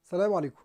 السلام عليكم.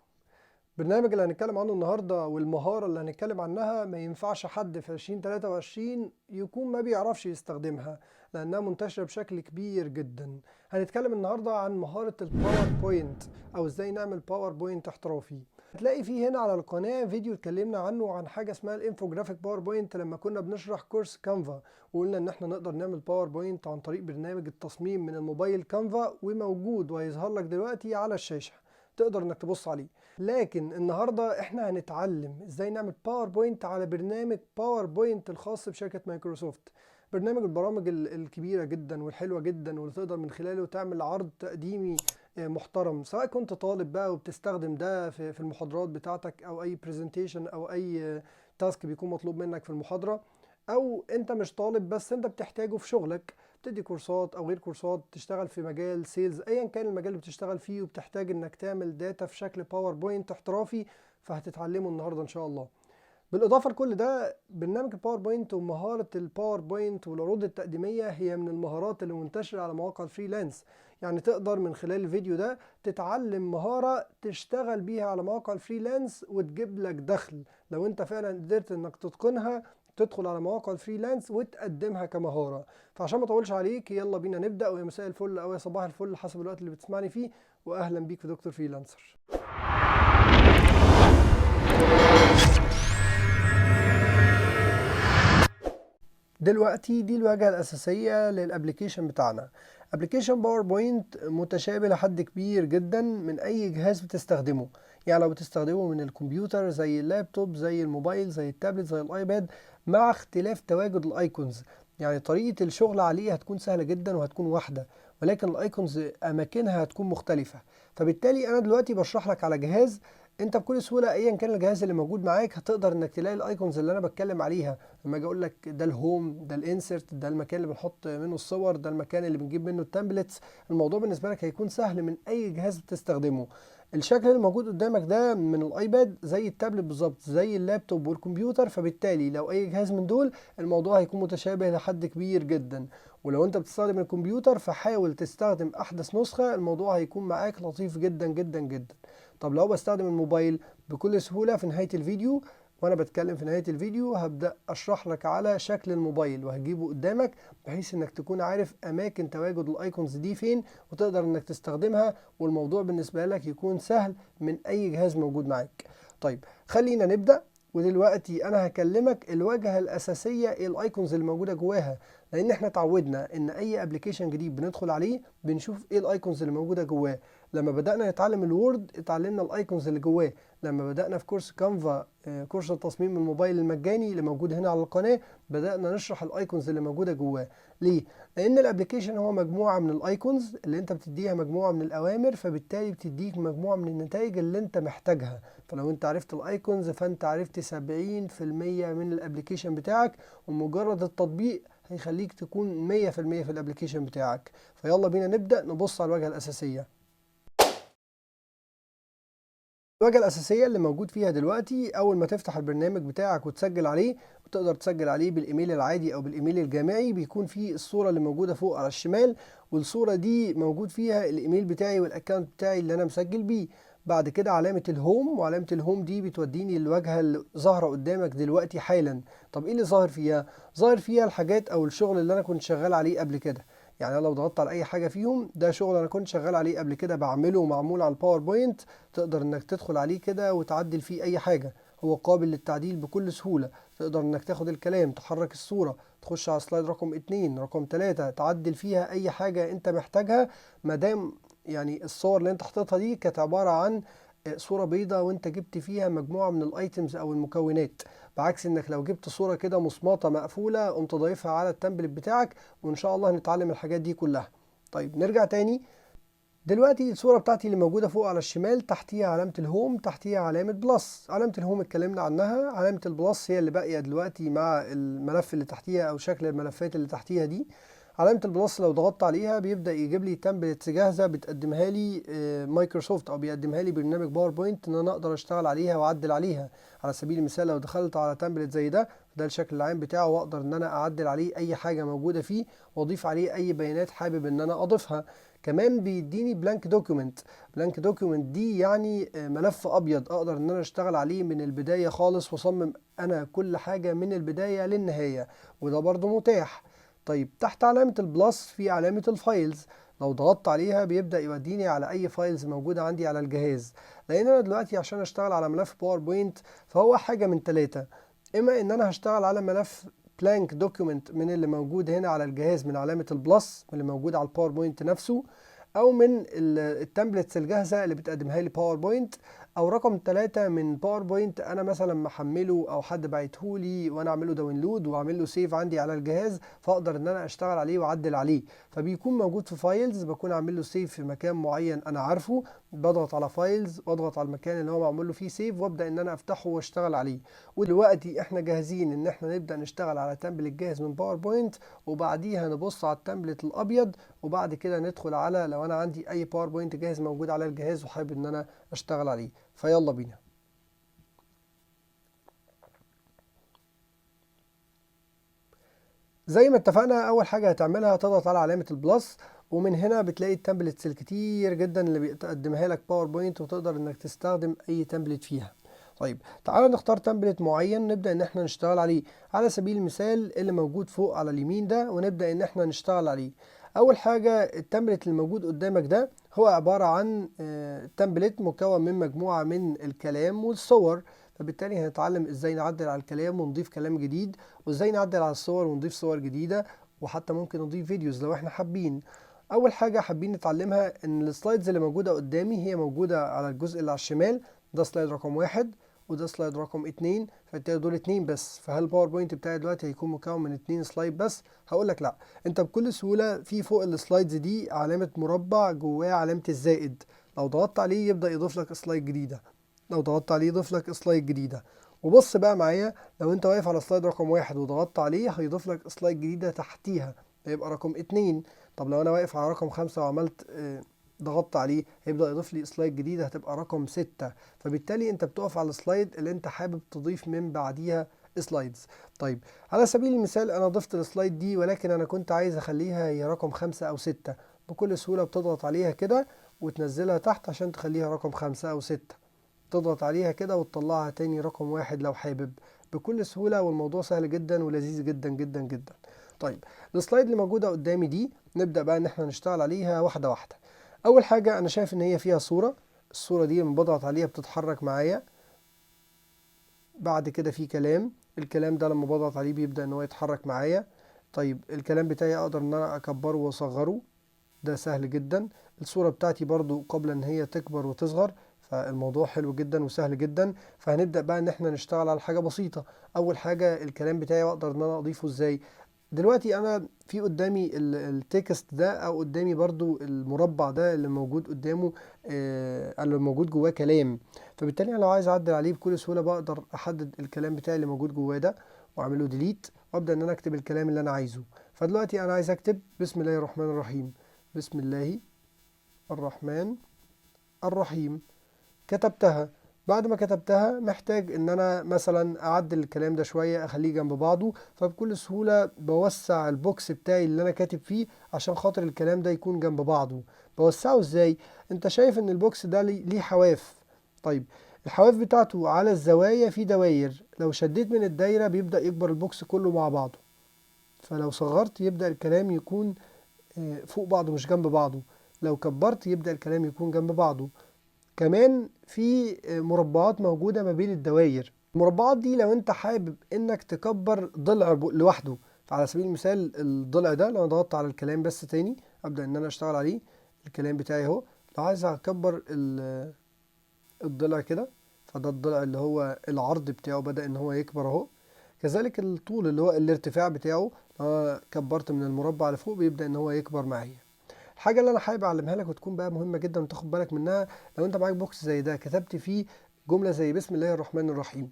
البرنامج اللي هنتكلم عنه النهارده والمهارة اللي هنتكلم عنها ما ينفعش حد في 2023 يكون ما بيعرفش يستخدمها، لأنها منتشرة بشكل كبير جدا. هنتكلم النهارده عن مهارة ال PowerPoint أو إزاي نعمل PowerPoint احترافي. هتلاقي فيه هنا على القناة فيديو اتكلمنا عنه عن حاجة اسمها ال infographic PowerPoint لما كنا بنشرح كورس Canva، وقلنا ان احنا نقدر نعمل PowerPoint عن طريق برنامج التصميم من الموبايل Canva، وموجود وهيظهر لك دلوقتي على الشاشة، تقدر انك تبص عليه. لكن النهارده احنا هنتعلم ازاي نعمل PowerPoint على برنامج PowerPoint الخاص بشركة مايكروسوفت، برنامج البرامج الكبيرة جدا والحلوة جدا، واللي تقدر من خلاله تعمل عرض تقديمي محترم، سواء كنت طالب بقى وبتستخدم ده في المحاضرات بتاعتك او اي presentation او اي task بيكون مطلوب منك في المحاضرة، او انت مش طالب بس انت بتحتاجه في شغلك، بتدي كورسات او غير كورسات، تشتغل في مجال sales، ايا كان المجال اللي بتشتغل فيه وبتحتاج انك تعمل data في شكل PowerPoint احترافي، فهتتعلمه النهارده ان شاء الله. بالاضافة لكل ده، برنامج ال PowerPoint ومهارة ال PowerPoint والعروض التقديميه هي من المهارات اللي منتشرة على مواقع ال freelance. يعني تقدر من خلال الفيديو ده تتعلم مهارة تشتغل بيها على مواقع ال freelance وتجيب لك دخل، لو انت فعلا قدرت انك تتقنها تدخل على مواقع ال freelance وتقدمها كمهارة. فعشان ما اطولش عليك يلا بينا نبدأ، ويا مساء الفل او يا صباح الفل حسب الوقت اللي بتسمعني فيه، واهلا بيك في دكتور فريلانسر. دلوقتي دي الواجهة الأساسية لل application بتاعنا. application PowerPoint متشابه لحد كبير جدا من أي جهاز بتستخدمه، يعني لو بتستخدمه من الكمبيوتر زي اللابتوب زي الموبايل زي التابلت زي ال iPad، مع اختلاف تواجد ال icons. يعني طريقة الشغل عليه هتكون سهلة جدا وهتكون واحدة، ولكن ال icons اماكنها هتكون مختلفة. فبالتالي انا دلوقتي بشرح لك على جهاز انت بكل سهولة ايا كان الجهاز اللي موجود معاك هتقدر انك تلاقي ال icons اللي انا بتكلم عليها. لما اجي اقول لك ده ال home، ده ال insert، ده المكان اللي بنحط منه الصور، ده المكان اللي بنجيب منه ال templates، الموضوع بالنسبة لك هيكون سهل من اي جهاز بتستخدمه. الشكل اللي موجود قدامك ده من ال iPad زي التابلت بالظبط، زي اللابتوب والكمبيوتر، فبالتالي لو اي جهاز من دول الموضوع هيكون متشابه لحد كبير جدا. ولو انت بتستخدم الكمبيوتر فحاول تستخدم احدث نسخة، الموضوع هيكون معاك لطيف جدا جدا جدا. طب لو بستخدم الموبايل، بكل سهولة في نهاية الفيديو وانا بتكلم في نهاية الفيديو هبدأ اشرح لك على شكل الموبايل وهجيبه قدامك، بحيث انك تكون عارف اماكن تواجد ال icons دي فين وتقدر انك تستخدمها، والموضوع بالنسبة لك يكون سهل من اي جهاز موجود معاك. طيب خلينا نبدأ. ودلوقتي انا هكلمك الواجهة الاساسية ايه ال icons اللي موجودة جواها، لان احنا اتعودنا ان اي application جديد بندخل عليه بنشوف ايه ال icons اللي موجودة جواه. لما بدأنا نتعلم ال Word اتعلمنا ال icons اللي جواه، لما بدأنا في كورس Canva، كورس التصميم الموبايل المجاني اللي موجود هنا على القناة، بدأنا نشرح ال icons اللي موجودة جواه. ليه؟ لان ال application هو مجموعة من ال icons اللي انت بتديها مجموعة من الاوامر، فبالتالي بتديك مجموعة من النتائج اللي انت محتاجها. فلو انت عرفت ال icons فانت عرفت 70% من ال application بتاعك، ومجرد التطبيق هيخليك تكون 100% في ال application بتاعك. فيلا بينا نبدأ نبص على الواجهة الأساسية. الواجهة الأساسية اللي موجود فيها دلوقتي، أول ما تفتح البرنامج بتاعك وتسجل عليه، وتقدر تسجل عليه بالإيميل العادي أو بالإيميل الجامعي، بيكون فيه الصورة اللي موجودة فوق على الشمال، والصورة دي موجود فيها الإيميل بتاعي وال account بتاعي اللي أنا مسجل بيه. بعد كده علامة ال home، وعلامة ال home دي بتوديني للواجهة اللي ظاهرة قدامك دلوقتي حالا. طب ايه اللي ظاهر فيها؟ ظاهر فيها الحاجات او الشغل اللي انا كنت شغال عليه قبل كده. يعني انا لو ضغطت على اي حاجة فيهم، ده شغل انا كنت شغال عليه قبل كده، بعمله معمول على ال PowerPoint، تقدر انك تدخل عليه كده وتعدل فيه اي حاجة، هو قابل للتعديل بكل سهولة. تقدر انك تاخد الكلام، تحرك الصورة، تخش على slide رقم 2 رقم 3، تعدل فيها اي حاجة انت محتاجها، مادام يعني الصور اللي انت حطيتها دي كانت عبارة عن صورة بيضاء وانت جبت فيها مجموعة من ال items او المكونات، بعكس انك لو جبت صورة كده مصمطة مقفولة قمت ضايفها على ال template بتاعك. وان شاء الله هنتعلم الحاجات دي كلها. طيب نرجع تاني. دلوقتي الصورة بتاعتي اللي موجودة فوق على الشمال تحتيها علامة ال home، تحتيها علامة plus. علامة ال home اتكلمنا عنها، علامة ال plus هي اللي باقية دلوقتي مع الملف اللي تحتيها او شكل الملفات اللي تحتيها دي. علامة ال plus لو ضغطت عليها بيبدأ يجيب لي templates جاهزة بتقدمها لي مايكروسوفت او بيقدمها لي برنامج PowerPoint ان انا اقدر اشتغل عليها واعدل عليها. على سبيل المثال لو دخلت على template زي ده، ده الشكل العام بتاعه، واقدر ان انا اعدل عليه اي حاجة موجودة فيه واضيف عليه اي بيانات حابب ان انا اضيفها. كمان بيديني blank document. blank document دي يعني ملف ابيض اقدر ان انا اشتغل عليه من البداية خالص واصمم انا كل حاجة من البداية للنهاية، وده برضو متاح. طيب تحت علامة ال plus في علامة ال files، لو ضغطت عليها بيبدأ يوديني على أي files موجودة عندي على الجهاز. لأن أنا دلوقتي عشان أشتغل على ملف PowerPoint فهو حاجة من ثلاثة: إما إن أنا هشتغل على ملف blank document من اللي موجود هنا على الجهاز من علامة ال plus من اللي موجود على ال PowerPoint نفسه، أو من ال templates الجاهزة اللي بتقدمها لي PowerPoint، أو رقم 3 من PowerPoint أنا مثلا محمله أو حد بعته لي وأنا أعمله download وأعمل له save عندي على الجهاز، فأقدر إن أنا أشتغل عليه وأعدل عليه. فبيكون موجود في files، بكون عامل له save في مكان معين أنا عارفه، بضغط على files واضغط على المكان اللي هو معمول له فيه save وابدا ان انا افتحه واشتغل عليه. ودلوقتي احنا جاهزين ان احنا نبدا نشتغل على template جاهز من PowerPoint، وبعديها نبص على ال template الابيض، وبعد كده ندخل على لو انا عندي اي PowerPoint جاهز موجود على الجهاز وحابب ان انا اشتغل عليه. فيلا بينا. زي ما اتفقنا اول حاجة هتعملها تضغط على علامة ال plus، ومن هنا بتلاقي ال templates الكتير جدا اللي بيقدمها لك PowerPoint، وتقدر انك تستخدم اي template فيها. طيب تعالى نختار template معين نبدأ ان احنا نشتغل عليه. على سبيل المثال اللي موجود فوق على اليمين ده، ونبدأ ان احنا نشتغل عليه. اول حاجة ال template اللي موجود قدامك ده هو عبارة عن template مكون من مجموعة من الكلام والصور، فبالتالي هنتعلم ازاي نعدل على الكلام ونضيف كلام جديد، وازاي نعدل على الصور ونضيف صور جديدة، وحتى ممكن نضيف videos لو احنا حابين. اول حاجة حابين نتعلمها ان ال slides اللي موجودة قدامي هي موجودة على الجزء اللي على الشمال، ده slide رقم 1 وده slide رقم 2، فبالتالي دول 2 بس. فهل ال PowerPoint بتاعي دلوقتي هيكون مكون من 2 slide بس؟ هقول لك لا، انت بكل سهولة في فوق ال slides دي علامة مربع جواه علامة الزائد، لو ضغطت عليه يبدأ يضيف لك slide جديدة، لو ضغطت عليه يضيف لك slide جديدة. وبص بقى معايا، لو انت واقف على slide رقم 1 وضغطت عليه هيضيف لك slide جديدة تحتيها، هيبقى رقم 2. طب لو انا واقف على رقم 5 وعملت ضغطت عليه هيبدأ يضيف لي slide جديدة هتبقى رقم 6. فبالتالي انت بتقف على ال slide اللي انت حابب تضيف من بعديها slides. طيب على سبيل المثال انا ضفت ال slide دي، ولكن انا كنت عايز اخليها هي رقم 5 او 6، بكل سهولة بتضغط عليها كده وتنزلها تحت عشان تخليها رقم 5 او 6، تضغط عليها كده وتطلعها تاني رقم 1 لو حابب، بكل سهولة. والموضوع سهل جدا ولذيذ جدا جدا جدا. طيب ال slide اللي موجودة قدامي دي نبدأ بقى ان احنا نشتغل عليها واحدة واحدة. اول حاجة انا شايف ان هي فيها صورة، الصورة دي لما بضغط عليها بتتحرك معايا. بعد كده في كلام، الكلام ده لما بضغط عليه بيبدأ ان هو يتحرك معايا. طيب الكلام بتاعي اقدر ان انا اكبره واصغره، ده سهل جدا. الصورة بتاعتي برضو قبل ان هي تكبر وتصغر، فالموضوع حلو جدا وسهل جدا. فهنبدأ بقى ان احنا نشتغل على حاجة بسيطة. اول حاجة الكلام بتاعي اقدر ان انا اضيفه ازاي. دلوقتي انا في قدامي ال text ده، او قدامي برضو المربع ده اللي موجود قدامه، اللي موجود جواه كلام. فبالتالي انا لو عايز اعدل عليه بكل سهولة بقدر احدد الكلام بتاعي اللي موجود جواه ده واعمله delete، وابدا ان انا اكتب الكلام اللي انا عايزه. فدلوقتي انا عايز اكتب بسم الله الرحمن الرحيم، بسم الله الرحمن الرحيم. كتبتها. بعد ما كتبتها محتاج ان انا مثلا اعدل الكلام ده شوية، اخليه جنب بعضه. فبكل سهولة بوسع ال box بتاعي اللي انا كاتب فيه عشان خاطر الكلام ده يكون جنب بعضه. بوسعه ازاي؟ انت شايف ان ال box ده ليه حواف. طيب الحواف بتاعته على الزوايا في دواير، لو شديت من الدايرة بيبدأ يكبر ال box كله مع بعضه. فلو صغرت يبدأ الكلام يكون فوق بعضه مش جنب بعضه، لو كبرت يبدأ الكلام يكون جنب بعضه. كمان في مربعات موجودة ما بين الدوائر. المربعات دي لو انت حابب انك تكبر ضلع لوحده، فعلى سبيل المثال الضلع ده لو انا ضغطت على الكلام بس تاني ابدأ ان انا اشتغل عليه، الكلام بتاعي اهو. لو عايز اكبر الضلع كده، فده الضلع اللي هو العرض بتاعه بدأ ان هو يكبر اهو. كذلك الطول اللي هو الارتفاع بتاعه لو انا كبرت من المربع لفوق بيبدأ ان هو يكبر معايا. الحاجة اللي أنا حابب أعلمها لك وتكون بقى مهمة جدا وتاخد بالك منها، لو أنت معاك box زي ده كتبت فيه جملة زي بسم الله الرحمن الرحيم،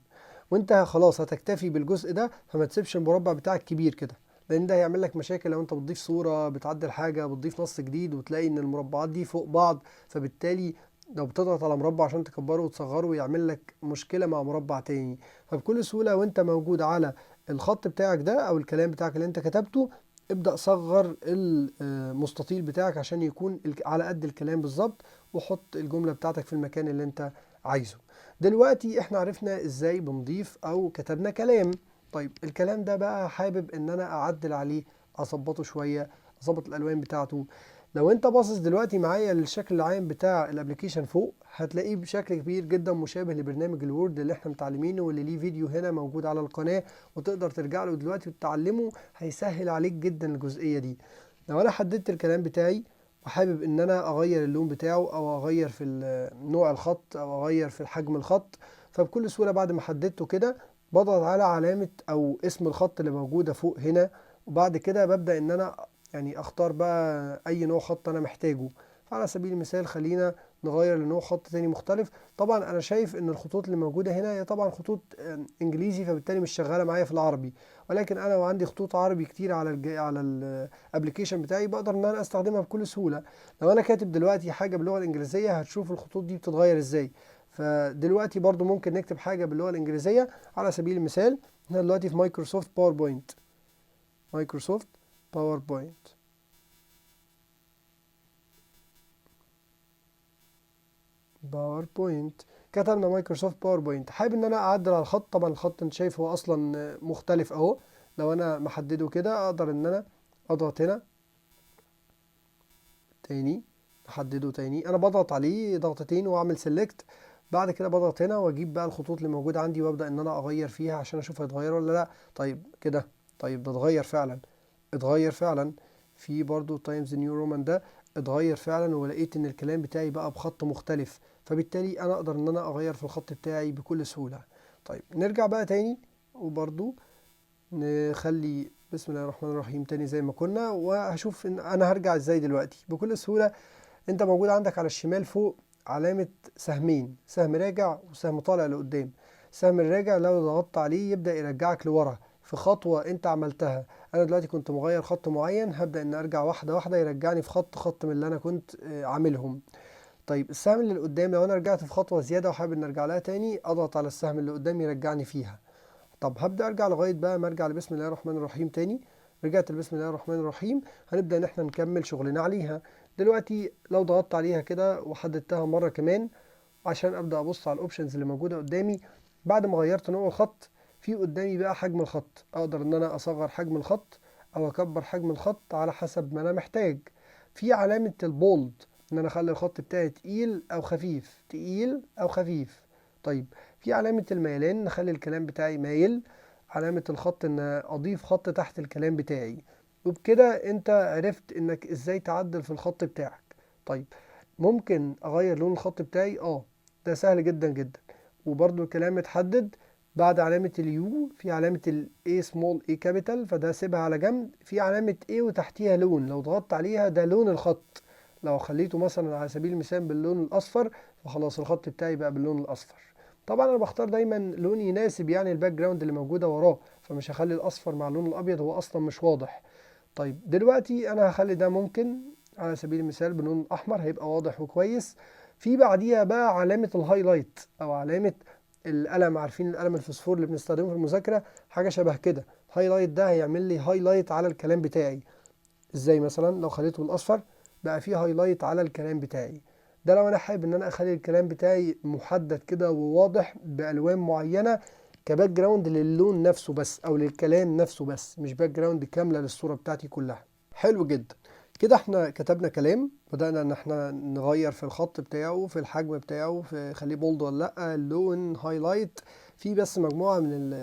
وأنت خلاص هتكتفي بالجزء ده، فما تسيبش المربع بتاعك كبير كده، لأن ده هيعمل لك مشاكل لو أنت بتضيف صورة، بتعدل حاجة، بتضيف نص جديد، وتلاقي إن المربعات دي فوق بعض. فبالتالي لو بتضغط على مربع عشان تكبره وتصغره يعمل لك مشكلة مع مربع تاني. فبكل سهولة وأنت موجود على الخط بتاعك ده أو الكلام بتاعك اللي أنت كتبته، ابدأ صغر المستطيل بتاعك عشان يكون على قد الكلام بالظبط، وحط الجملة بتاعتك في المكان اللي انت عايزه. دلوقتي احنا عرفنا ازاي بنضيف او كتبنا كلام. طيب الكلام ده بقى حابب ان انا اعدل عليه، اظبطه شوية، اظبط الالوان بتاعته. لو انت باصص دلوقتي معايا للشكل العام بتاع ال application فوق، هتلاقيه بشكل كبير جدا مشابه لبرنامج ال Word اللي احنا متعلمينه، واللي ليه فيديو هنا موجود على القناة وتقدر ترجع له دلوقتي وتتعلمه، هيسهل عليك جدا الجزئية دي. لو انا حددت الكلام بتاعي وحابب ان انا اغير اللون بتاعه، او اغير في نوع الخط، او اغير في حجم الخط، فبكل سهولة بعد ما حددته كده بضغط على علامة او اسم الخط اللي موجودة فوق هنا، وبعد كده ببدأ ان انا اختار بقى اي نوع خط انا محتاجه. فعلى سبيل المثال خلينا نغير لنوع خط تاني مختلف. طبعا انا شايف ان الخطوط اللي موجودة هنا هي طبعا خطوط انجليزي، فبالتالي مش شغالة معايا في العربي، ولكن انا لو عندي خطوط عربي كتير على على ال application بتاعي بقدر ان انا استخدمها بكل سهولة. لو انا كاتب دلوقتي حاجة باللغة الانجليزية هتشوف الخطوط دي بتتغير ازاي. فدلوقتي برضو ممكن نكتب حاجة باللغة الانجليزية. على سبيل المثال احنا دلوقتي في Microsoft PowerPoint، Microsoft PowerPoint. PowerPoint، كتبنا Microsoft PowerPoint. حابب ان انا اعدل على الخط، طبعا الخط انت شايف هو اصلا مختلف اهو. لو انا محدده كده اقدر ان انا اضغط هنا تاني، احدده تاني، انا بضغط عليه ضغطتين واعمل select، بعد كده بضغط هنا واجيب بقى الخطوط اللي موجوده عندي وابدا ان انا اغير فيها عشان اشوف هيتغير ولا لا. طيب كده، طيب ده اتغير فعلا، اتغير فعلا. في برضو Times New Roman ده اتغير فعلا، ولقيت ان الكلام بتاعي بقى بخط مختلف، فبالتالي انا اقدر ان انا اغير في الخط بتاعي بكل سهولة. طيب نرجع بقى تاني وبرضو نخلي بسم الله الرحمن الرحيم تاني زي ما كنا، وهشوف ان انا هرجع ازاي دلوقتي بكل سهولة. انت موجود عندك على الشمال فوق علامة سهمين، سهم راجع وسهم طالع لقدام. سهم الراجع لو ضغطت عليه يبدأ يرجعك لورا في خطوة انت عملتها. انا دلوقتي كنت مغير خط معين، هبدأ ان ارجع واحدة واحدة يرجعني في خط من اللي انا كنت عاملهم. طيب السهم اللي قدام لو انا رجعت في خطوة زيادة وحابب ان ارجع لها تاني، اضغط على السهم اللي قدام يرجعني فيها. طب هبدأ ارجع لغاية بقى ما ارجع لبسم الله الرحمن الرحيم تاني. رجعت لبسم الله الرحمن الرحيم، هنبدأ ان احنا نكمل شغلنا عليها. دلوقتي لو ضغطت عليها كده وحددتها مرة كمان عشان ابدأ ابص على ال options اللي موجودة قدامي، بعد ما غيرت نوع الخط في قدامي بقى حجم الخط، اقدر ان انا اصغر حجم الخط او اكبر حجم الخط على حسب ما انا محتاج. في علامة ال bold ان انا اخلي الخط بتاعي تقيل او خفيف، تقيل او خفيف. طيب في علامة الميلان نخلي الكلام بتاعي مايل، علامة الخط ان اضيف خط تحت الكلام بتاعي. وبكده انت عرفت انك ازاي تعدل في الخط بتاعك. طيب ممكن اغير لون الخط بتاعي، ده سهل جدا جدا. وبرضو الكلام اتحدد بعد علامة ال U في علامة ال A small A capital، فده سيبها على جنب. في علامة A وتحتيها لون، لو ضغطت عليها ده لون الخط، لو خليته مثلا على سبيل المثال باللون الأصفر فخلاص الخط بتاعي بقى باللون الأصفر. طبعا أنا بختار دايما لون يناسب ال background اللي موجودة وراه، فمش هخلي الأصفر مع اللون الأبيض، هو أصلا مش واضح. طيب دلوقتي أنا هخلي ده ممكن على سبيل المثال باللون الأحمر، هيبقى واضح وكويس. في بعديها بقى علامة ال highlight أو علامة القلم، عارفين القلم الفوسفور اللي بنستخدمه في المذاكرة، حاجة شبه كده. ال highlight ده هيعمل لي highlight على الكلام بتاعي. ازاي؟ مثلا لو خليته بالأصفر بقى فيه highlight على الكلام بتاعي. ده لو انا حابب ان انا اخلي الكلام بتاعي محدد كده وواضح بالوان معينه ك background للون نفسه بس او للكلام نفسه بس، مش background كامله للصوره بتاعتي كلها. حلو جدا كده، احنا كتبنا كلام، بدأنا ان احنا نغير في الخط بتاعه، في الحجم بتاعه، في خليه bold ولا لا، اللون، highlight. في بس مجموعه من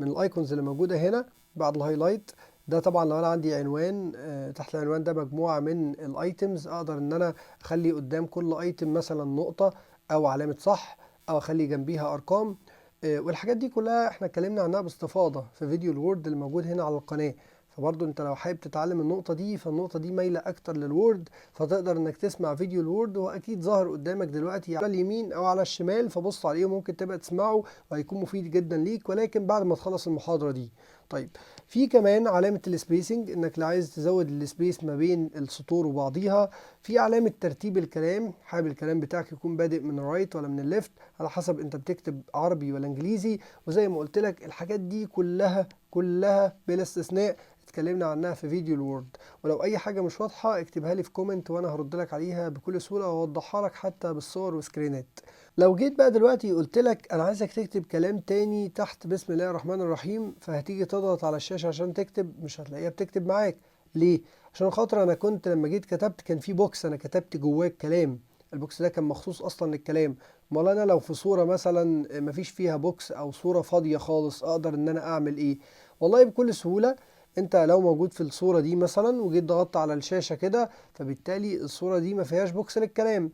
ال icons اللي موجوده هنا بعد ال highlight ده. طبعا لو انا عندي عنوان، تحت العنوان ده مجموعه من ال items، اقدر ان انا اخلي قدام كل item مثلا نقطه او علامه صح، او اخلي جنبيها ارقام. والحاجات دي كلها احنا اتكلمنا عنها باستفاضه في فيديو ال Word اللي موجود هنا على القناه. فبرضو انت لو حابب تتعلم النقطة دي، فالنقطة دي مايلة اكتر لل Word، فتقدر انك تسمع فيديو ال Word، واكيد ظاهر قدامك دلوقتي على اليمين او على الشمال، فبص عليه وممكن تبقى تسمعه وهيكون مفيد جدا ليك، ولكن بعد ما تخلص المحاضرة دي. طيب في كمان علامة ال spacing، انك لو عايز تزود ال space ما بين السطور وبعضيها. في علامة ترتيب الكلام، حابب الكلام بتاعك يكون بادئ من ال right ولا من ال left على حسب انت بتكتب عربي ولا انجليزي. وزي ما قلت لك الحاجات دي كلها كلها بلا استثناء اتكلمنا عنها في فيديو ال Word، ولو اي حاجة مش واضحة اكتبها لي في comment وانا هرد لك عليها بكل سهولة واوضحها لك حتى بالصور وسكرينات. لو جيت بقى دلوقتي قلت لك انا عايزك تكتب كلام تاني تحت بسم الله الرحمن الرحيم، فهتيجي تضغط على الشاشة عشان تكتب مش هتلاقيها بتكتب معاك. ليه؟ عشان خاطر انا كنت لما جيت كتبت كان في box انا كتبت جواه الكلام، ال box ده كان مخصوص اصلا للكلام. امال انا لو في صورة مثلا مفيش فيها box او صورة فاضية خالص اقدر ان انا اعمل ايه؟ والله بكل سهولة انت لو موجود في الصورة دي مثلا وجيت ضغطت على الشاشة كده، فبالتالي الصورة دي ما فيهاش box للكلام.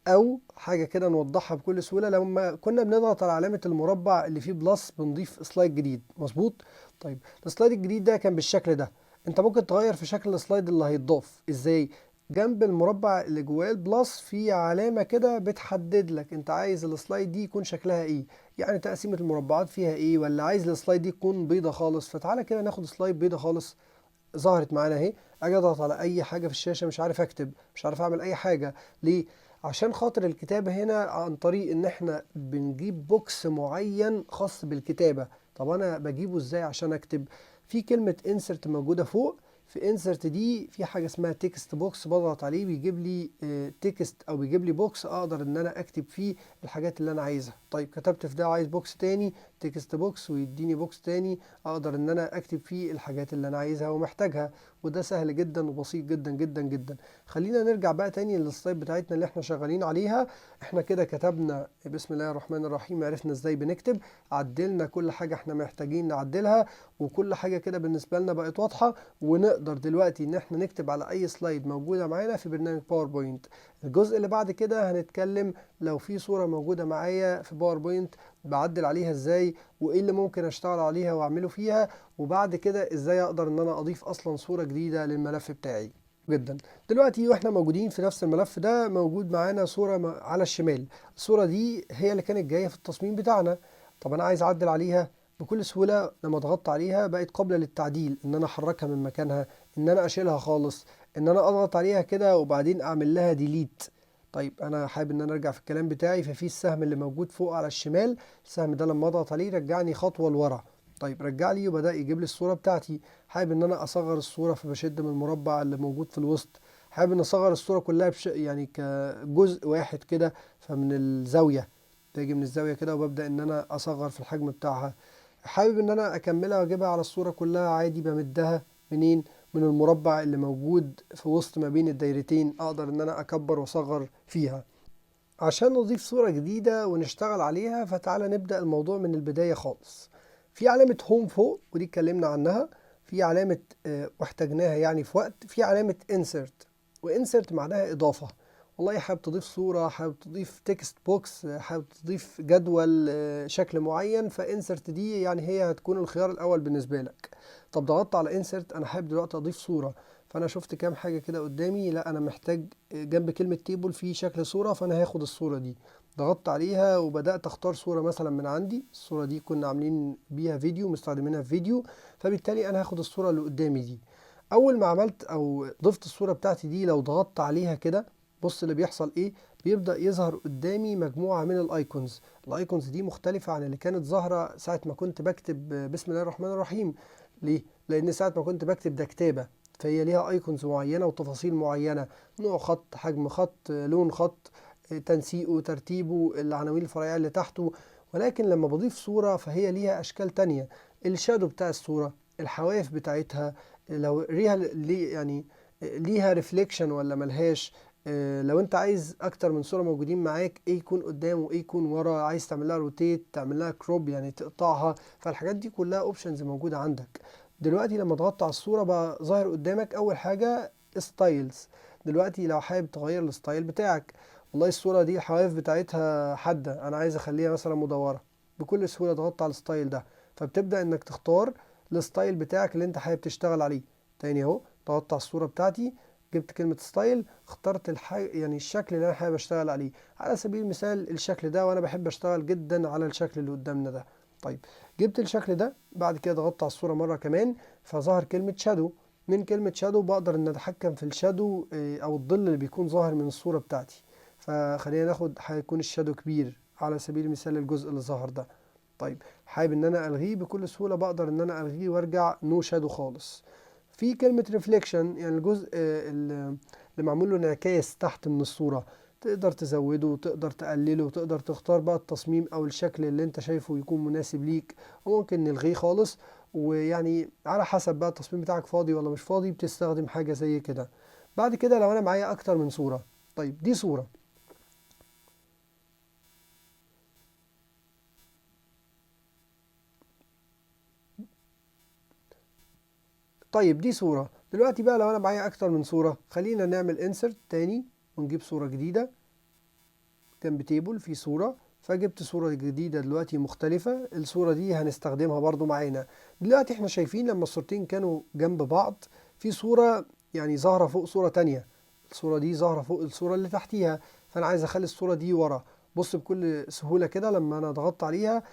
او حاجة كده نوضحها بكل سهولة، لما كنا بنضغط على علامة المربع اللي فيه plus بنضيف slide جديد، مظبوط؟ طيب ال slide الجديد ده كان بالشكل ده، انت ممكن تغير في شكل ال slide اللي هيتضاف ازاي؟ جنب المربع اللي جواه ال plus في علامة كده بتحدد لك انت عايز ال slide دي يكون شكلها ايه، يعني تقسيمة المربعات فيها ايه، ولا عايز ال slide دي تكون بيضة خالص. فتعالى كده ناخد slide بيضة خالص، ظهرت معانا اهي. اجي اضغط على اي حاجة في الشاشة مش عارف اكتب، مش عارف اعمل اي حاجة. ليه؟ عشان خاطر الكتابة هنا عن طريق ان احنا بنجيب box معين خاص بالكتابة. طب انا بجيبه ازاي عشان اكتب؟ في كلمة insert موجودة فوق، في insert دي في حاجة اسمها text box، بضغط عليه بيجيب لي text او بيجيب لي box اقدر ان انا اكتب فيه الحاجات اللي انا عايزها. طيب كتبت في ده، عايز box تاني، text box، ويديني box تاني اقدر ان انا اكتب فيه الحاجات اللي انا عايزها ومحتاجها. وده سهل جدا وبسيط جدا جدا جدا. خلينا نرجع بقى تاني لل slide بتاعتنا اللي احنا شغالين عليها. احنا كده كتبنا بسم الله الرحمن الرحيم، عرفنا ازاي بنكتب، عدلنا كل حاجة احنا محتاجين نعدلها، وكل حاجة كده بالنسبة لنا بقت واضحة، ونقدر دلوقتي ان احنا نكتب على اي slide موجودة معانا في برنامج PowerPoint. الجزء اللي بعد كده هنتكلم لو في صورة موجودة معايا في PowerPoint بعدل عليها ازاي، وايه اللي ممكن اشتغل عليها واعمله فيها، وبعد كده ازاي اقدر ان انا اضيف اصلا صورة جديدة للملف بتاعي. جدا دلوقتي واحنا موجودين في نفس الملف ده موجود معانا صورة على الشمال، الصورة دي هي اللي كانت جاية في التصميم بتاعنا. طب انا عايز اعدل عليها بكل سهولة، لما ضغطت عليها بقت قابلة للتعديل، ان انا احركها من مكانها، ان انا اشيلها خالص، ان انا اضغط عليها كده وبعدين اعمل لها delete. طيب انا حابب ان انا ارجع في الكلام بتاعي، ففي السهم اللي موجود فوق على الشمال، السهم ده لما اضغط عليه رجعني خطوة لورا. طيب رجع لي وبدأ يجيب لي الصورة بتاعتي. حابب ان انا اصغر الصورة فبشد من المربع اللي موجود في الوسط. حابب ان اصغر الصورة كلها يعني كجزء واحد كده، فمن الزاوية باجي من الزاوية كده وببدأ ان انا اصغر في الحجم بتاعها. حابب ان انا اكملها واجيبها على الصورة كلها عادي، بمدها منين؟ من المربع اللي موجود في وسط ما بين الدايرتين، اقدر ان انا اكبر واصغر فيها. عشان نضيف صورة جديدة ونشتغل عليها، فتعالى نبدأ الموضوع من البداية خالص. في علامة home فوق ودي اتكلمنا عنها، في علامة واحتاجناها يعني في وقت، في علامة insert، و insert معناها إضافة. والله حابب تضيف صورة، حابب تضيف text box، حابب تضيف جدول، شكل معين، ف insert دي يعني هي هتكون الخيار الأول بالنسبة لك. طب ضغطت على insert، أنا حابب دلوقتي أضيف صورة، فأنا شفت كام حاجة كده قدامي، لا أنا محتاج جنب كلمة table في شكل صورة، فأنا هاخد الصورة دي. ضغطت عليها وبدأت أختار صورة مثلا من عندي، الصورة دي كنا عاملين بيها فيديو، مستخدمينها في فيديو، فبالتالي أنا هاخد الصورة اللي قدامي دي. أول ما عملت أو ضفت الصورة بتاعتي دي، لو ضغطت عليها كده بص اللي بيحصل ايه، بيبدأ يظهر قدامي مجموعة من ال icons. ال icons دي مختلفة عن اللي كانت ظاهرة ساعة ما كنت بكتب بسم الله الرحمن الرحيم. ليه؟ لأن ساعة ما كنت بكتب ده كتابة، فهي ليها icons معينة وتفاصيل معينة، نوع خط، حجم خط، لون خط، تنسيقه، ترتيبه، العناوين الفرعية اللي تحته. ولكن لما بضيف صورة فهي ليها أشكال تانية، ال shadow بتاع الصورة، الحواف بتاعتها، لو ليها يعني ليها reflection ولا ملهاش، لو انت عايز اكتر من صورة موجودين معاك ايه يكون قدام وايه يكون ورا، عايز تعمل لها rotate، تعمل لها crop يعني تقطعها، فالحاجات دي كلها options موجودة عندك. دلوقتي لما ضغطت على الصورة بقى ظاهر قدامك اول حاجة styles. دلوقتي لو حابب تغير ال style بتاعك، والله الصورة دي الحواف بتاعتها حادة، انا عايز اخليها مثلا مدورة، بكل سهولة ضغطت على ال style ده، فبتبدأ انك تختار ال style بتاعك اللي انت حابب تشتغل عليه. تاني اهو ضغطت على الصورة بتاعتي، جبت كلمة style، اخترت يعني الشكل اللي انا حابب اشتغل عليه. على سبيل المثال الشكل ده، وانا بحب اشتغل جدا على الشكل اللي قدامنا ده. طيب جبت الشكل ده، بعد كده ضغطت على الصورة مرة كمان فظهر كلمة shadow. من كلمة shadow بقدر ان اتحكم في ال shadow او الظل اللي بيكون ظاهر من الصورة بتاعتي. فخلينا ناخد هيكون ال shadow كبير على سبيل المثال الجزء اللي ظهر ده. طيب حابب ان انا الغيه بكل سهولة، بقدر ان انا الغيه وارجع no shadow خالص. في كلمة reflection، يعني الجزء اللي معمول له انعكاس تحت من الصورة، تقدر تزوده وتقدر تقلله وتقدر تختار بقى التصميم او الشكل اللي انت شايفه يكون مناسب ليك، وممكن نلغيه خالص. ويعني على حسب بقى التصميم بتاعك فاضي ولا مش فاضي بتستخدم حاجة زي كده. بعد كده لو انا معايا اكتر من صورة، طيب دي صورة، طيب دي صورة. دلوقتي بقى لو انا معايا اكتر من صورة، خلينا نعمل insert تاني ونجيب صورة جديدة جنب table في صورة. فجبت صورة جديدة دلوقتي مختلفة، الصورة دي هنستخدمها برضو معانا. دلوقتي احنا شايفين لما الصورتين كانوا جنب بعض في صورة يعني ظاهرة فوق صورة تانية، الصورة دي ظاهرة فوق الصورة اللي تحتيها، فأنا عايز أخلي الصورة دي ورا. بص بكل سهولة كده لما أنا ضغطت عليها،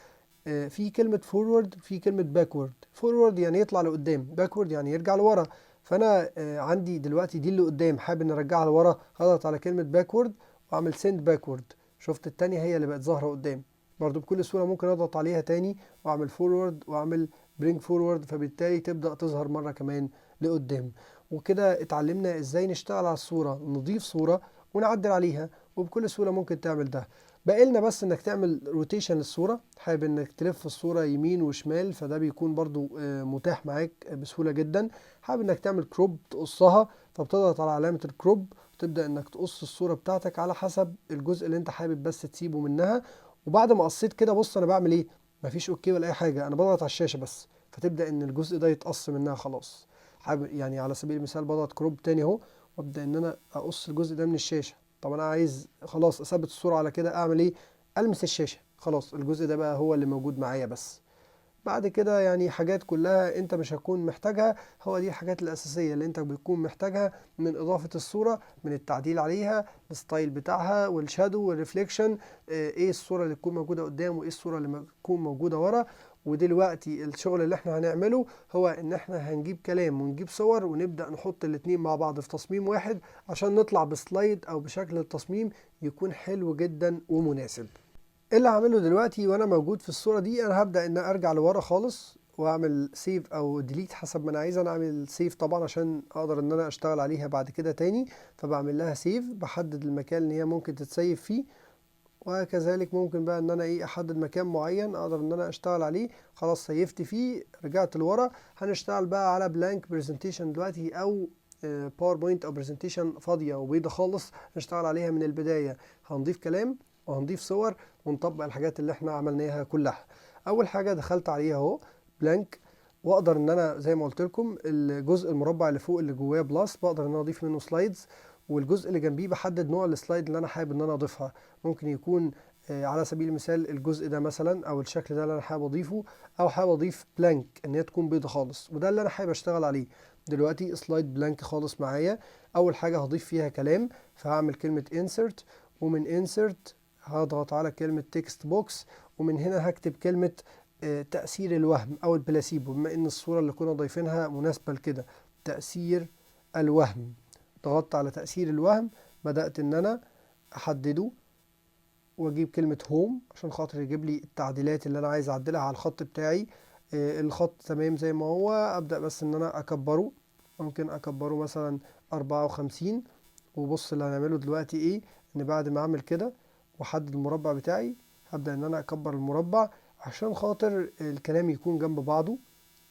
في كلمة forward، في كلمة backward. forward يعني يطلع لقدام، backward يعني يرجع لورا. فأنا عندي دلوقتي دي اللي قدام حابب إن أرجعها لورا، هضغط على كلمة backward وأعمل send backward. شفت التانية هي اللي بقت ظاهرة قدام. برضو بكل سهولة ممكن أضغط عليها تاني وأعمل forward وأعمل bring forward، فبالتالي تبدأ تظهر مرة كمان لقدام. وكده اتعلمنا ازاي نشتغل على الصورة، نضيف صورة ونعدل عليها، وبكل سهولة ممكن تعمل ده. باقي لنا بس انك تعمل rotation للصورة، حابب انك تلف الصورة يمين وشمال، فده بيكون برضو متاح معاك بسهولة جدا. حابب انك تعمل crop تقصها، فبتضغط على علامة ال crop وتبدأ انك تقص الصورة بتاعتك على حسب الجزء اللي انت حابب بس تسيبه منها. وبعد ما قصيت كده بص انا بعمل ايه، مفيش okay ولا اي حاجة، انا بضغط على الشاشة بس، فتبدأ ان الجزء ده يتقص منها خلاص. حابب يعني على سبيل المثال بضغط crop تاني اهو، وابدأ ان انا اقص الجزء ده من الشاشة. طب انا عايز خلاص اثبت الصورة على كده، اعمل ايه؟ المس الشاشة، خلاص الجزء ده بقى هو اللي موجود معايا بس. بعد كده يعني حاجات كلها انت مش هتكون محتاجها، هو دي الحاجات الاساسية اللي انت بتكون محتاجها من اضافة الصورة، من التعديل عليها، ال style بتاعها وال shadow وال reflection، ايه الصورة اللي تكون موجودة قدام وايه الصورة اللي تكون موجودة ورا. ودلوقتي الشغل اللي احنا هنعمله هو ان احنا هنجيب كلام ونجيب صور ونبدأ نحط الاتنين مع بعض في تصميم واحد عشان نطلع ب slide او بشكل التصميم يكون حلو جدا ومناسب. ايه اللي هعمله دلوقتي وانا موجود في الصورة دي؟ انا هبدأ ان ارجع لورا خالص واعمل save او delete حسب ما انا عايز. انا اعمل save طبعا عشان اقدر ان انا اشتغل عليها بعد كده تاني، فبعمل لها save، بحدد المكان اللي هي ممكن تتسيف فيه، وكذلك ممكن بقى ان انا احدد مكان معين اقدر ان انا اشتغل عليه. خلاص سيفت فيه، رجعت لورا. هنشتغل بقى على blank presentation دلوقتي، او PowerPoint او presentation فاضية وبيضة خالص نشتغل عليها من البداية. هنضيف كلام وهنضيف صور ونطبق الحاجات اللي احنا عملناها كلها. اول حاجة دخلت عليها اهو blank، واقدر ان انا زي ما قلت لكم الجزء المربع اللي فوق اللي جواه plus بقدر ان انا اضيف منه slides، والجزء اللي جنبيه بحدد نوع ال slide اللي انا حابب ان انا اضيفها. ممكن يكون على سبيل المثال الجزء ده مثلا، او الشكل ده اللي انا حابب اضيفه، او حابب اضيف blank ان هي تكون بيضة خالص، وده اللي انا حابب اشتغل عليه دلوقتي. slide blank خالص معايا. اول حاجة هضيف فيها كلام، فهعمل كلمة insert، ومن insert هضغط على كلمة text box، ومن هنا هكتب كلمة تأثير الوهم أو البلاسيبو، بما إن الصورة اللي كنا ضايفينها مناسبة لكده، تأثير الوهم. ضغطت على تأثير الوهم، بدأت إن أنا أحدده وأجيب كلمة home عشان خاطر يجيب لي التعديلات اللي أنا عايز أعدلها على الخط بتاعي. الخط تمام زي ما هو، أبدأ بس إن أنا أكبره، ممكن أكبره مثلا 54. وبص اللي هنعمله دلوقتي إيه، إن بعد ما أعمل كده وأحدد المربع بتاعي، هبدأ إن أنا أكبر المربع عشان خاطر الكلام يكون جنب بعضه،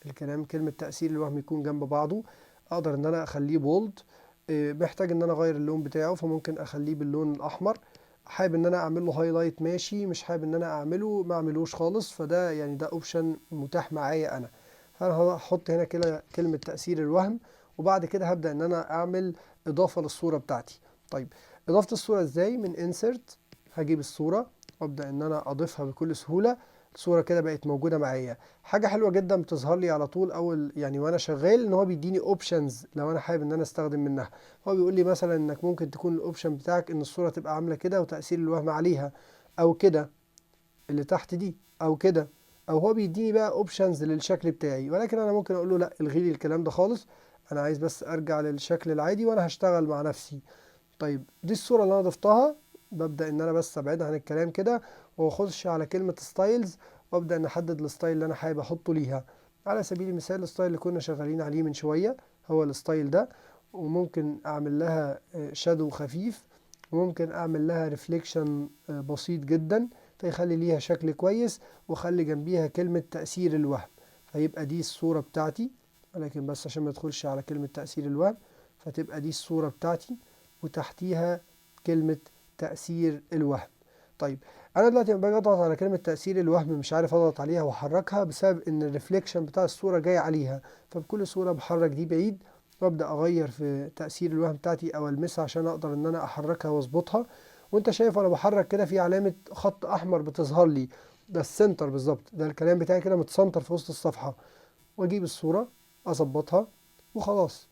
الكلام كلمة تأثير الوهم يكون جنب بعضه. أقدر إن أنا أخليه bold، محتاج إن أنا أغير اللون بتاعه فممكن أخليه باللون الأحمر. حابب إن أنا أعمل له highlight ماشي، مش حابب إن أنا أعمله ما أعملوش خالص، فده يعني ده option متاح معايا أنا. فأنا هحط هنا كده كلمة تأثير الوهم، وبعد كده هبدأ إن أنا أعمل إضافة للصورة بتاعتي. طيب إضافة الصورة إزاي؟ من insert هجيب الصورة وأبدأ إن أنا أضيفها بكل سهولة. الصورة كده بقت موجودة معايا. حاجة حلوة جدا بتظهر لي على طول أول يعني وأنا شغال، إن هو بيديني options لو أنا حابب إن أنا أستخدم منها. هو بيقول لي مثلا إنك ممكن تكون ال option بتاعك إن الصورة تبقى عاملة كده وتأثير الوهم عليها، أو كده اللي تحت دي، أو كده، او هو بيديني بقى options للشكل بتاعي، ولكن انا ممكن اقول له لا، الغي لي الكلام ده خالص، انا عايز بس ارجع للشكل العادي وانا هشتغل مع نفسي. طيب دي الصورة اللي انا ضفتها، ببدأ ان انا بس ابعدها عن الكلام كده واخش على كلمة styles، وابدأ ان احدد ال style اللي انا حابب احطه ليها. على سبيل المثال ال style اللي كنا شغالين عليه من شوية هو ال style ده، وممكن اعمل لها shadow خفيف، وممكن اعمل لها reflection بسيط جدا فيخلي ليها شكل كويس، واخلي جنبيها كلمة تأثير الوهم، فيبقى دي الصورة بتاعتي، ولكن بس عشان ما ادخلش على كلمة تأثير الوهم فتبقى دي الصورة بتاعتي وتحتيها كلمة تأثير الوهم. طيب انا دلوقتي لما باجي اضغط على كلمة تأثير الوهم مش عارف اضغط عليها واحركها بسبب ان ال reflection بتاع الصورة جاي عليها، فبكل سهولة بحرك دي بعيد وابدأ اغير في تأثير الوهم بتاعتي او المسها عشان اقدر ان انا احركها واظبطها. وانت شايف وانا بحرك كده في علامة خط احمر بتظهر لي، ده ال center بالظبط، ده الكلام بتاعي كده متسنتر في وسط الصفحة. واجيب الصورة اظبطها وخلاص.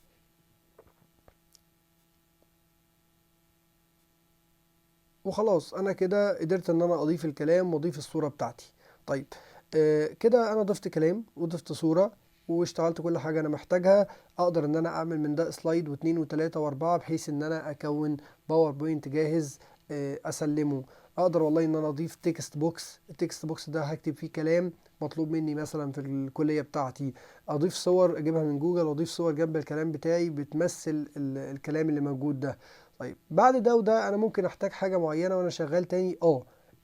وخلاص انا كده قدرت ان انا اضيف الكلام واضيف الصورة بتاعتي. طيب كده انا ضفت كلام وضفت صورة واشتغلت كل حاجة انا محتاجها. اقدر ان انا اعمل من ده slide واتنين وتلاتة واربعة بحيث ان انا اكون PowerPoint جاهز، اسلمه. اقدر والله ان انا اضيف text box، ال text box ده هكتب فيه كلام مطلوب مني مثلا في الكلية بتاعتي، اضيف صور اجيبها من جوجل واضيف صور جنب الكلام بتاعي بتمثل الكلام اللي موجود ده. طيب بعد ده وده انا ممكن احتاج حاجة معينة وانا شغال تاني.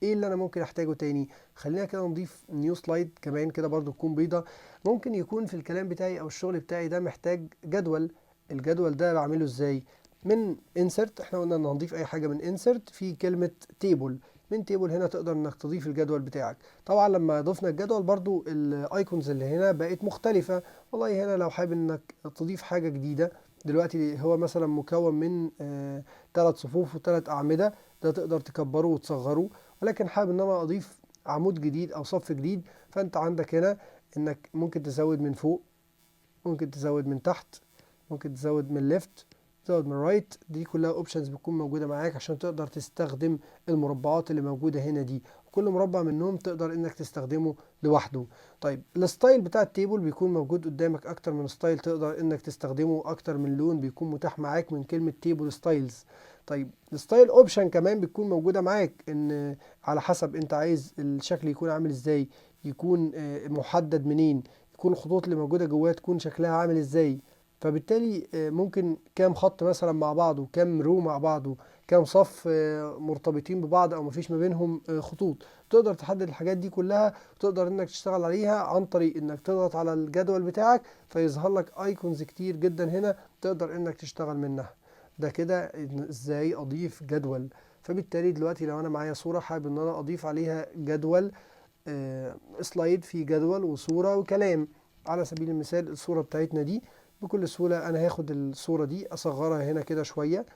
ايه اللي انا ممكن احتاجه تاني؟ خلينا كده نضيف new slide كمان كده برضو تكون بيضة. ممكن يكون في الكلام بتاعي او الشغل بتاعي ده محتاج جدول. الجدول ده بعمله ازاي؟ من insert، احنا قلنا ان هنضيف اي حاجة من insert في كلمة table. من table هنا تقدر انك تضيف الجدول بتاعك. طبعا لما ضفنا الجدول برضو ال icons اللي هنا بقت مختلفة. والله هنا لو حابب انك تضيف حاجة جديدة، دلوقتي هو مثلا مكون من 3 صفوف وتلات أعمدة، ده تقدر تكبره وتصغره، ولكن حابب ان انا اضيف عمود جديد او صف جديد، فانت عندك هنا انك ممكن تزود من فوق، ممكن تزود من تحت، ممكن تزود من left، تزود من right. دي كلها options بتكون موجودة معاك عشان تقدر تستخدم المربعات اللي موجودة هنا دي، كل مربع منهم تقدر انك تستخدمه لوحده. طيب ال style بتاع ال table بيكون موجود قدامك، اكتر من style تقدر انك تستخدمه، اكتر من لون بيكون متاح معاك من كلمة table styles. طيب ال style option كمان بتكون موجودة معاك، ان على حسب انت عايز الشكل يكون عامل ازاي، يكون محدد منين، يكون الخطوط اللي موجودة جواه تكون شكلها عامل ازاي. فبالتالي ممكن كام خط مثلا مع بعضه، كام row مع بعضه، كام صف مرتبطين ببعض او مفيش ما بينهم خطوط. تقدر تحدد الحاجات دي كلها، وتقدر انك تشتغل عليها عن طريق انك تضغط على الجدول بتاعك فيظهر لك icons كتير جدا هنا تقدر انك تشتغل منها. ده كده ازاي اضيف جدول. فبالتالي دلوقتي لو انا معايا صورة حابب ان انا اضيف عليها جدول، slide فيه جدول وصورة وكلام. على سبيل المثال الصورة بتاعتنا دي بكل سهولة انا هاخد الصورة دي اصغرها هنا كده شوية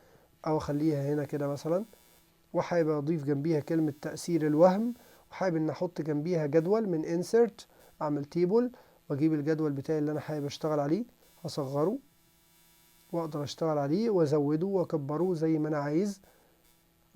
او اخليها هنا كده مثلا، وحابب اضيف جنبيها كلمة تأثير الوهم، وحابب ان احط جنبيها جدول من insert، اعمل table واجيب الجدول بتاعي اللي انا حابب اشتغل عليه، اصغره واقدر اشتغل عليه وازوده واكبره زي ما انا عايز،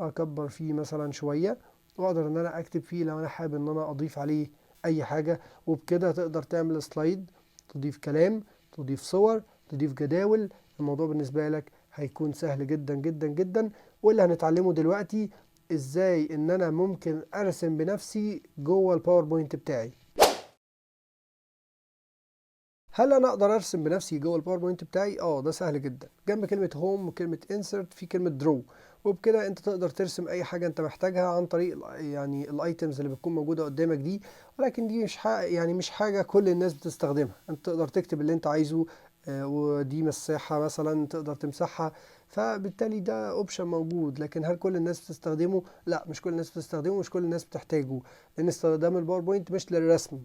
اكبر فيه مثلا شوية، واقدر ان انا اكتب فيه لو انا حابب ان انا اضيف عليه اي حاجة. وبكده تقدر تعمل slide، تضيف كلام، تضيف صور، تضيف جداول. الموضوع بالنسبة لك هيكون سهل جدا جدا جدا. واللي هنتعلمه دلوقتي ازاي ان انا ممكن ارسم بنفسي جوه ال PowerPoint بتاعي. هل انا اقدر ارسم بنفسي جوه ال PowerPoint بتاعي؟ ده سهل جدا. جنب كلمة home وكلمة insert في كلمة draw، وبكده انت تقدر ترسم اي حاجة انت محتاجها عن طريق ال items اللي بتكون موجودة قدامك دي. ولكن دي مش حاجة كل الناس بتستخدمها. انت تقدر تكتب اللي انت عايزه، ودي مساحة مثلا تقدر تمسحها، فبالتالي ده option موجود. لكن هل كل الناس بتستخدمه؟ لا، مش كل الناس بتستخدمه، مش كل الناس بتحتاجه، لان استخدام ال PowerPoint مش للرسم.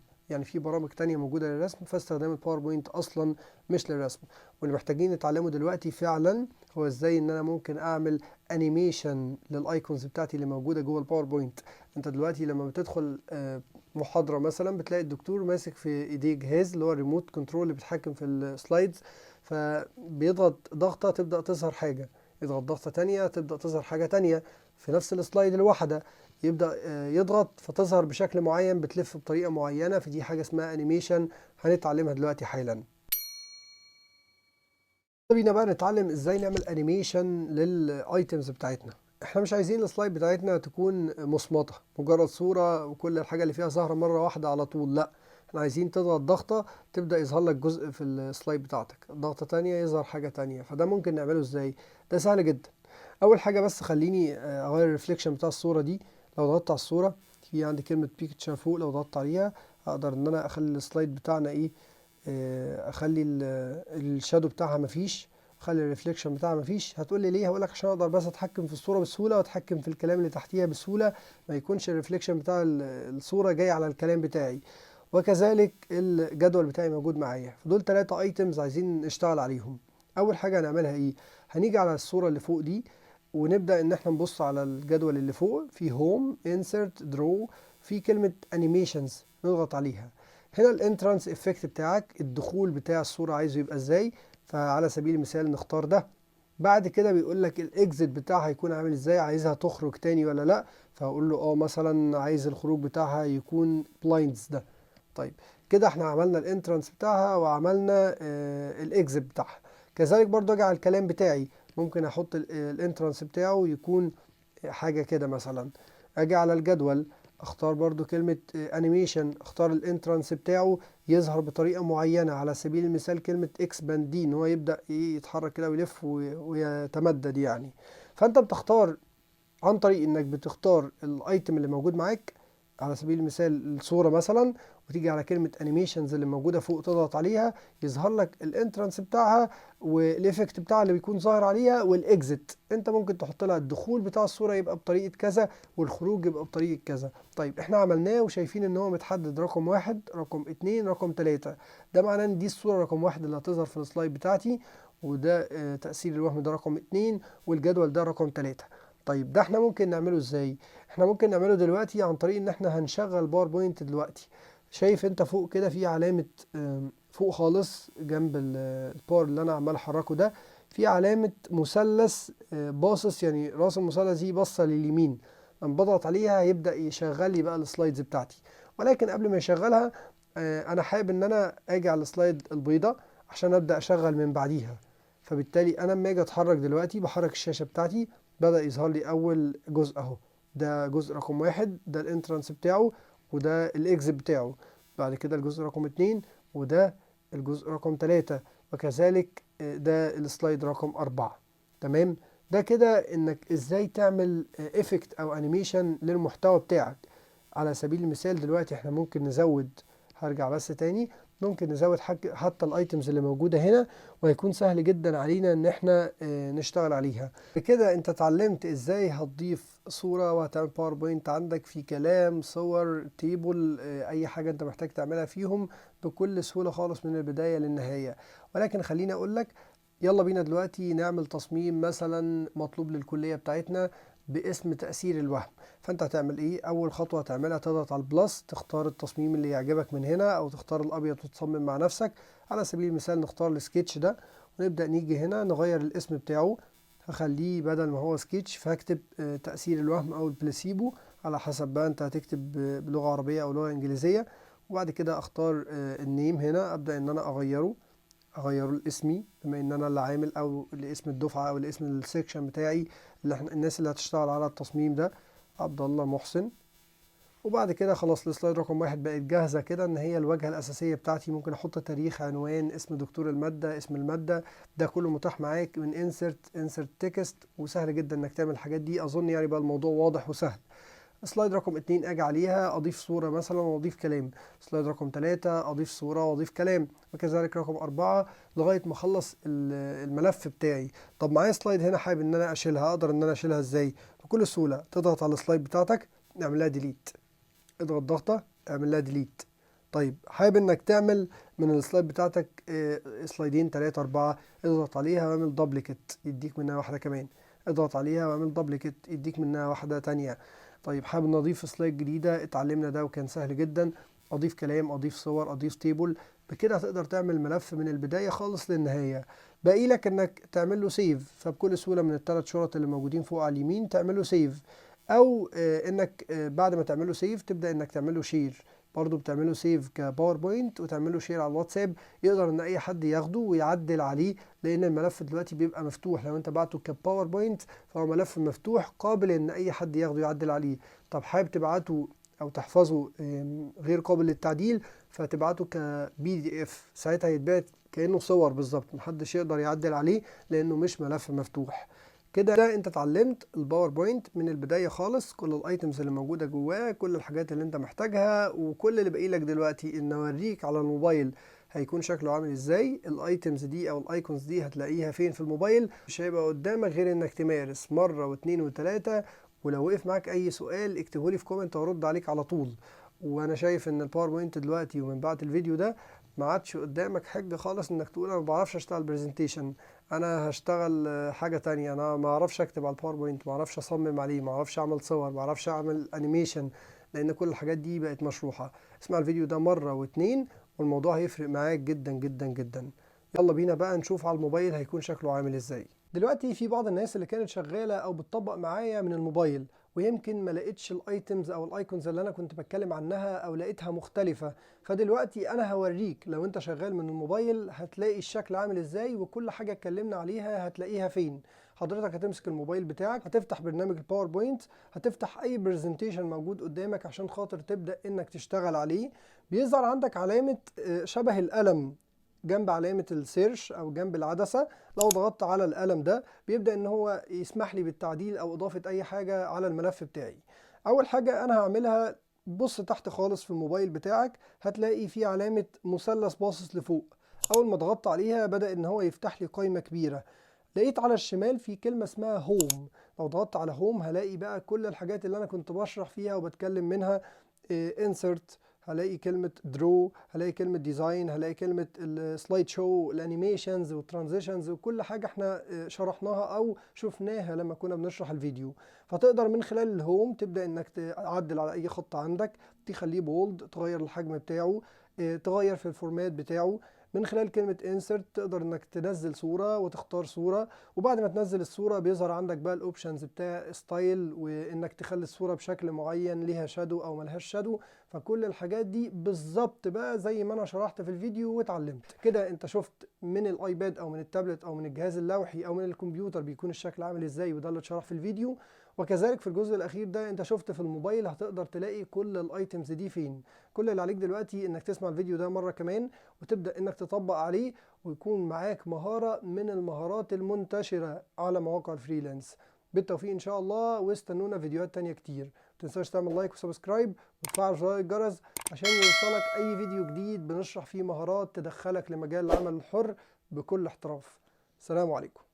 في برامج تانية موجودة للرسم، فاستخدام ال PowerPoint أصلا مش للرسم. واللي محتاجين نتعلمه دلوقتي فعلا هو ازاي ان انا ممكن اعمل animation لل icons بتاعتي اللي موجودة جوه ال PowerPoint. انت دلوقتي لما بتدخل محاضرة مثلا بتلاقي الدكتور ماسك في ايديه جهاز اللي هو ال remote control اللي بيتحكم في ال slides، فبيضغط ضغطة تبدأ تظهر حاجة، يضغط ضغطة تانية تبدأ تظهر حاجة تانية في نفس ال slide الواحدة، يبدا يضغط فتظهر بشكل معين، بتلف بطريقة معينه. فدي حاجة اسمها animation هنتعلمها دلوقتي حالا. بينا بقى نتعلم ازاي نعمل animation لل items بتاعتنا. احنا مش عايزين ال slide بتاعتنا تكون مصمطة، مجرد صورة وكل الحاجة اللي فيها ظاهرة مرة واحدة على طول. لا، احنا عايزين تضغط ضغطة تبدأ يظهر لك جزء في ال slide بتاعتك، ضغطة تانية يظهر حاجة تانية. فده ممكن نعمله ازاي؟ ده سهل جدا. اول حاجة بس خليني اغير ال reflection بتاع الصورة دي. لو ضغطت على الصورة في عندي كلمة picture فوق، لو ضغطت عليها اقدر ان انا اخلي ال slide بتاعنا ايه، اخلي ال shadow بتاعها مفيش، اخلي ال reflection بتاعها مفيش. هتقول لي ليه؟ هقول لك عشان اقدر بس اتحكم في الصورة بسهولة واتحكم في الكلام اللي تحتيها بسهوله، ما يكونش ال reflection بتاع الصورة جاي على الكلام بتاعي. وكذلك الجدول بتاعي موجود معايا. فدول ثلاثة items عايزين نشتغل عليهم. اول حاجة هنعملها ايه؟ هنيجي على الصورة اللي فوق دي ونبدا ان احنا نبص على الجدول اللي فوق في home، insert، draw، في كلمة animations نضغط عليها. هنا ال entrance effect بتاعك، الدخول بتاع الصورة عايزه يبقى ازاي، فعلى سبيل المثال نختار ده. بعد كده بيقول لك ال exit بتاعها هيكون عامل ازاي، عايزها تخرج تاني ولا لا، فهقول له مثلا عايز الخروج بتاعها يكون blinds ده. طيب كده احنا عملنا ال entrance بتاعها وعملنا ال exit بتاعها. كذلك برضو اجي على الكلام بتاعي، ممكن احط ال entrance بتاعه يكون حاجة كده مثلا. اجي على الجدول اختار برضو كلمة animation، اختار ال entrance بتاعه يظهر بطريقة معينة، على سبيل المثال كلمة expand دي، ان هو يبدأ يتحرك كده ويلف ويتمدد يعني. فانت بتختار عن طريق انك بتختار ال item اللي موجود معاك، على سبيل المثال الصورة مثلا، وتيجي على كلمة animations اللي موجودة فوق تضغط عليها، يظهر لك ال entrance بتاعها وال effect بتاعها اللي بيكون ظاهر عليها وال exit. انت ممكن تحط لها الدخول بتاع الصورة يبقى بطريقة كذا والخروج يبقى بطريقة كذا. طيب احنا عملناه وشايفين ان هو متحدد رقم 1، رقم 2، رقم 3. ده معناه ان دي الصورة رقم 1 اللي هتظهر في ال slide بتاعتي، وده تأثير الوهم ده رقم 2، والجدول ده رقم 3. طيب ده احنا ممكن نعمله ازاي؟ احنا ممكن نعمله دلوقتي عن طريق ان احنا هنشغل PowerPoint دلوقتي. شايف انت فوق كده في علامة فوق خالص جنب البار اللي انا عمال احركه ده، في علامة مثلث باصص، يعني راس المثلث دي باصة لليمين. لما بضغط عليها هيبدأ يشغل لي بقى ال slides بتاعتي. ولكن قبل ما يشغلها انا حابب ان انا اجي على ال slide البيضاء عشان ابدأ اشغل من بعديها. فبالتالي انا لما اجي اتحرك دلوقتي بحرك الشاشة بتاعتي، بدأ يظهر لي اول جزء اهو، ده جزء رقم 1، ده ال entrance بتاعه وده ال exit بتاعه. بعد كده الجزء رقم 2، وده الجزء رقم 3، وكذلك ده ال slide رقم 4. تمام، ده كده انك ازاي تعمل effect او animation للمحتوى بتاعك. على سبيل المثال دلوقتي احنا ممكن نزود، هرجع بس تاني، ممكن نزود حتى ال items اللي موجودة هنا، وهيكون سهل جدا علينا ان احنا نشتغل عليها. بكده انت اتعلمت ازاي هتضيف صورة وهتعمل PowerPoint عندك في كلام، صور، table، اي حاجة انت محتاج تعملها فيهم بكل سهولة خالص من البداية للنهاية. ولكن خليني اقول لك يلا بينا دلوقتي نعمل تصميم مثلا مطلوب للكلية بتاعتنا باسم تأثير الوهم. فانت هتعمل ايه؟ اول خطوة هتعملها تضغط على ال plus، تختار التصميم اللي يعجبك من هنا، او تختار الابيض وتصمم مع نفسك. على سبيل المثال نختار السكتش ده، ونبدأ نيجي هنا نغير الاسم بتاعه، هخليه بدل ما هو سكتش فهكتب تأثير الوهم او البلاسيبو، على حسب بقى انت هتكتب بلغة عربية او لغة انجليزية. وبعد كده اختار ال name هنا، ابدأ ان انا اغيره لاسمي بما ان انا اللي عامل، او لاسم الدفعة، او لاسم ال section بتاعي اللي احنا الناس اللي هتشتغل على التصميم ده، عبد الله محسن. وبعد كده خلاص ال slide رقم 1 بقت جاهزة كده ان هي الواجهة الأساسية بتاعتي. ممكن احط تاريخ، عنوان، اسم دكتور المادة، اسم المادة، ده كله متاح معاك من insert، insert text، وسهل جدا انك تعمل الحاجات دي. اظن يعني بقى الموضوع واضح وسهل. slide رقم 2 اجي عليها اضيف صورة مثلا واضيف كلام. slide رقم 3 اضيف صورة واضيف كلام، وكذلك رقم 4 لغاية ما اخلص الملف بتاعي. طب معايا slide هنا حابب ان انا اشيلها، اقدر ان انا اشيلها ازاي؟ بكل سهولة تضغط على ال slide بتاعتك، نعمل لها delete، اضغط ضغطة اعمل لها delete. طيب حابب انك تعمل من ال slide بتاعتك سلايدين 3 4، اضغط عليها واعمل duplicate يديك منها واحدة كمان، اضغط عليها واعمل duplicate يديك منها واحدة تانية. طيب حابب نضيف slide جديدة، اتعلمنا ده وكان سهل جدا، اضيف كلام، اضيف صور، اضيف table. بكده هتقدر تعمل ملف من البداية خالص للنهاية. باقي لك انك تعمل له save، فبكل سهولة من الثلاث شرط اللي موجودين فوق على اليمين تعمل له save. او انك بعد ما تعمله save تبدا انك تعمله share، برضو بتعمله save ك PowerPoint وتعمله share على الواتساب، يقدر ان اي حد ياخده ويعدل عليه، لان الملف دلوقتي بيبقى مفتوح. لو انت بعته ك PowerPoint فهو ملف مفتوح قابل ان اي حد ياخده يعدل عليه. طب حابب تبعته او تحفظه غير قابل للتعديل، فتبعته ك PDF، ساعتها يتبعت كانه صور بالظبط، محدش يقدر يعدل عليه لانه مش ملف مفتوح. كده انت اتعلمت ال PowerPoint من البداية خالص، كل ال items اللي موجودة جواه، كل الحاجات اللي انت محتاجها، وكل اللي باقي لك دلوقتي ان اوريك على الموبايل هيكون شكله عامل ازاي. ال items دي او ال icons دي هتلاقيها فين في الموبايل. مش هيبقى قدامك غير انك تمارس مرة واتنين وتلاتة، ولو وقف معاك اي سؤال اكتبه لي في comment وارد عليك على طول. وانا شايف ان ال PowerPoint دلوقتي ومن بعد الفيديو ده ما عادش قدامك حجة خالص انك تقول انا ما بعرفش اشتغل presentation، انا هشتغل حاجة تانية، انا ما اعرفش اكتب على ال PowerPoint، ما اعرفش اصمم عليه، ما اعرفش اعمل صور، ما اعرفش اعمل animation، لان كل الحاجات دي بقت مشروحة. اسمع الفيديو ده مرة واتنين والموضوع هيفرق معاك جدا جدا جدا. يلا بينا بقى نشوف على الموبايل هيكون شكله عامل ازاي. دلوقتي في بعض الناس اللي كانت شغالة او بتطبق معايا من الموبايل ويمكن ما لقيتش ال items او ال icons اللي انا كنت بتكلم عنها او لقيتها مختلفة، فدلوقتي انا هوريك لو انت شغال من الموبايل هتلاقي الشكل عامل ازاي، وكل حاجة اتكلمنا عليها هتلاقيها فين. حضرتك هتمسك الموبايل بتاعك، هتفتح برنامج ال PowerPoint، هتفتح اي presentation موجود قدامك عشان خاطر تبدأ انك تشتغل عليه. بيظهر عندك علامة شبه القلم جنب علامة ال search او جنب العدسة. لو ضغطت على القلم ده بيبدأ ان هو يسمح لي بالتعديل او اضافة اي حاجة على الملف بتاعي. اول حاجة انا هعملها، بص تحت خالص في الموبايل بتاعك هتلاقي في علامة مثلث باصص لفوق. اول ما ضغطت عليها بدأ ان هو يفتح لي قائمة كبيرة. لقيت على الشمال في كلمة اسمها home، لو ضغطت على home هلاقي بقى كل الحاجات اللي انا كنت بشرح فيها وبتكلم منها. insert، هلاقي كلمة draw، هلاقي كلمة design، هلاقي كلمة ال slide show، ال animations وال transitions، وكل حاجة احنا شرحناها او شفناها لما كنا بنشرح الفيديو. فتقدر من خلال ال home تبدأ انك تعدل على اي خط عندك، تخليه bold، تغير الحجم بتاعه، تغير في ال format بتاعه. من خلال كلمة insert تقدر انك تنزل صورة وتختار صورة، وبعد ما تنزل الصورة بيظهر عندك بقى ال options بتاع style، وانك تخلي الصورة بشكل معين، ليها shadow او ملهاش shadow. فكل الحاجات دي بالظبط بقى زي ما انا شرحت في الفيديو واتعلمت. كده انت شفت من ال iPad او من التابلت او من الجهاز اللوحي او من الكمبيوتر بيكون الشكل عامل ازاي، وده اللي اتشرح في الفيديو. وكذلك في الجزء الاخير ده انت شفت في الموبايل هتقدر تلاقي كل ال items دي فين. كل اللي عليك دلوقتي انك تسمع الفيديو ده مرة كمان وتبدأ انك تطبق عليه، ويكون معاك مهارة من المهارات المنتشرة على مواقع ال freelance. بالتوفيق ان شاء الله، واستنونا فيديوهات تانية كتير. متنساش تعمل like و subscribe وتفعل زرار الجرس عشان يوصلك اي فيديو جديد بنشرح فيه مهارات تدخلك لمجال العمل الحر بكل احتراف. سلام عليكم.